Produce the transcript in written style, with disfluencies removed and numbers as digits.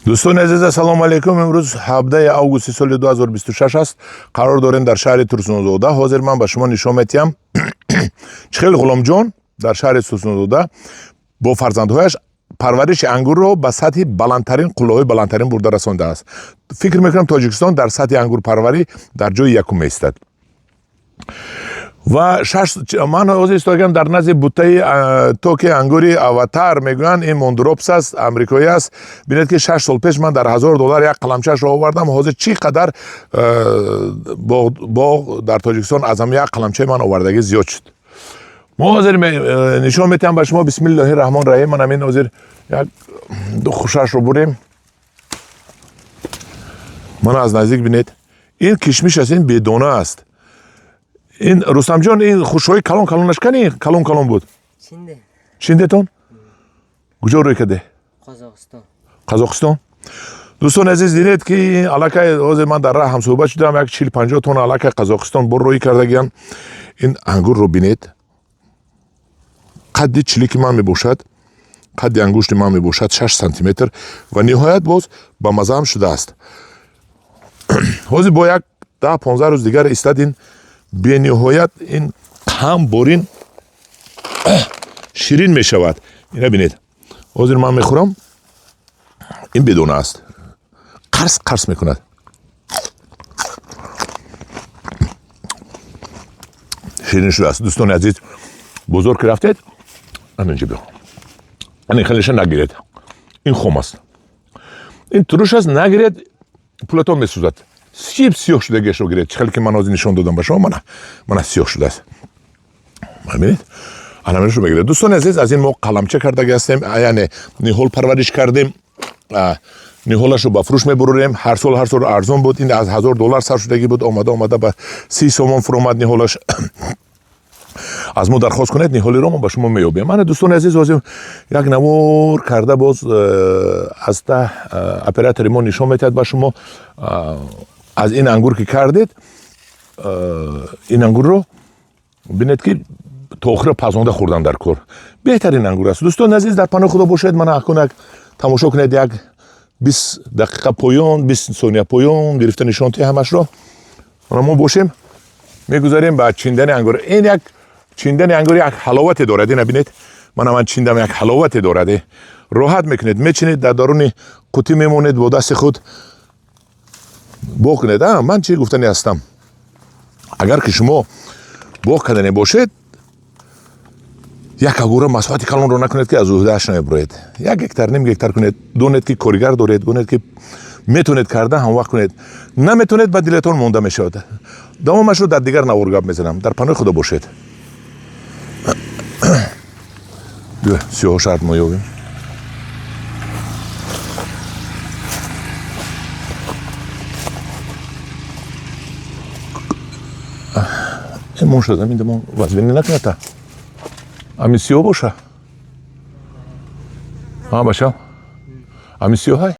Дӯстони азиз, ассалому алайкум. Имрӯз 17 августи соли 2026 аст. Қарор дорем дар шаҳри Турсунзода. Ҳозир ман ба шумо нишон медиҳам, чӣ хел Ғуломҷон дар шаҳри Турсунзода бо фарзандҳояш парвариши ангурро ба сатҳи баландтарин, қуллаҳои баландтарин бурда расондааст. Фикр мекунам, Тоҷикистон дар сатҳи ангурпарварӣ дар ҷои якум меистад. Ва шаш ман ҳозир истодагам дар назди буттаи токи ангури Аватар мегӯянд. Ин Мондропс аст, амрикоӣ аст. Бинед, ки 6 сол пеш ман дар 1000 доллар як қаламчаашро овардам. Ҳозир чӣ қадар боғ дар Тоҷикистон аз ҳам як қаламчаи ман овардагӣ зиёд шуд. Мо ҳозир нишон метиҳам ба шумо. Бисмиллоҳи раҳмон раҳим. Ман ҳамин ҳозир як ду хушашро бурем. Мана, аз наздик бинед, ин кишмиш аст, ин бедона аст. Ин, Рустамҷон, ин хушҳои калон калонаш кани? Калон калон буд. Чинде. Чиндетон куҷо рӯй каде? Qozog'iston. Қазоқистон. Дӯстони азиз, дидед, ки аллакай ҳозир ман дар раҳ ҳамсӯҳбат шудам, як 40-50 тонна аллакай Қазоқистон бор рӯӣ кардагиям. Ин ангурро бинед, қадди чилики ман мебошад, қадди ангушти ман мебошад, 6 сантиметр, ва ниҳоят боз ба мазаам шудааст. Ҳозир бо як 10-15 рӯз дигар истад, ин бениҳоят ин қам борин ширин мешавад. Ина бинед, ҳозир ман мехӯрам. Ин бедона аст, қарс қарс мекунад, ширин шудааст. Дӯстони азиз, бозор ки рафтед, анинҷа биё, ани хелеша нагиред, ин хом аст, ин туруш аст, нагиред, пулатон месӯзад. Сиб сиёҳ шудагиашро гиред, чӣ хеле ки ман ҳозир нишон додам ба шумо. Мана, мана, сиёҳ шудааст, мебинед, анаминашро мегиред. Дӯстони азиз, аз ин мо қаламча кардаги ҳастем, яъне ниҳол парвариш кардем, ниҳолашро ба фурӯш мебурорем. Ҳар сол, ҳар сол арзон буд. Ин аз 1000 доллар сар шудагӣ буд, омада омада ба 30 сомон фуромад ниҳолаш. Аз мо дархост кунед ниҳолиро, мо ба шумо меёбем. Мана, дӯстони азиз, ҳозир як навор карда боз аз та оператори мо нишон метиҳад ба шумо. Аз ин ангур ки кардед, ин ангурро бинед, ки то охира пазонда хӯрдан дар кор, беҳтарин ангур аст. Дӯстони азиз, дар паноҳи Худо бошед. Мана, акун як тамошо кунед, як 20 дақиқа поён, 20 сония поён гирифта нишон тиҳ ҳамашро. Мана, мо бошем, мегузарем ба чиндани ангур. Ин як чиндани ангур як ҳаловате дорад. Ина бинед, мана, ман чиндам, як ҳаловате дорад. Роҳат мекунед, мечинед, дар даруни қутӣ мемонед, бо дасти худ боғ кунед. Ман чӣ гуфтани ҳастам? Агар ки шумо боғ кардане бошед, як агура масоҳати калонро накунед, ки аз уҳдааш намебуроед. Як гектар, ним гектар кунед. Донед, ки коригар доред, донед, ки метавонед карда, ҳамвақт кунед. Наметавонед, ба дилатон монда мешавад. Давомашро дар дигар навор гап мезанам. Дар паноҳи Худо бошед. Биё, сиёҳо шарт мо ёбем. Мон шуд, амин дамон вазбинӣ накунад, ами сиёҳ боша. А бача, ами сиёҳай.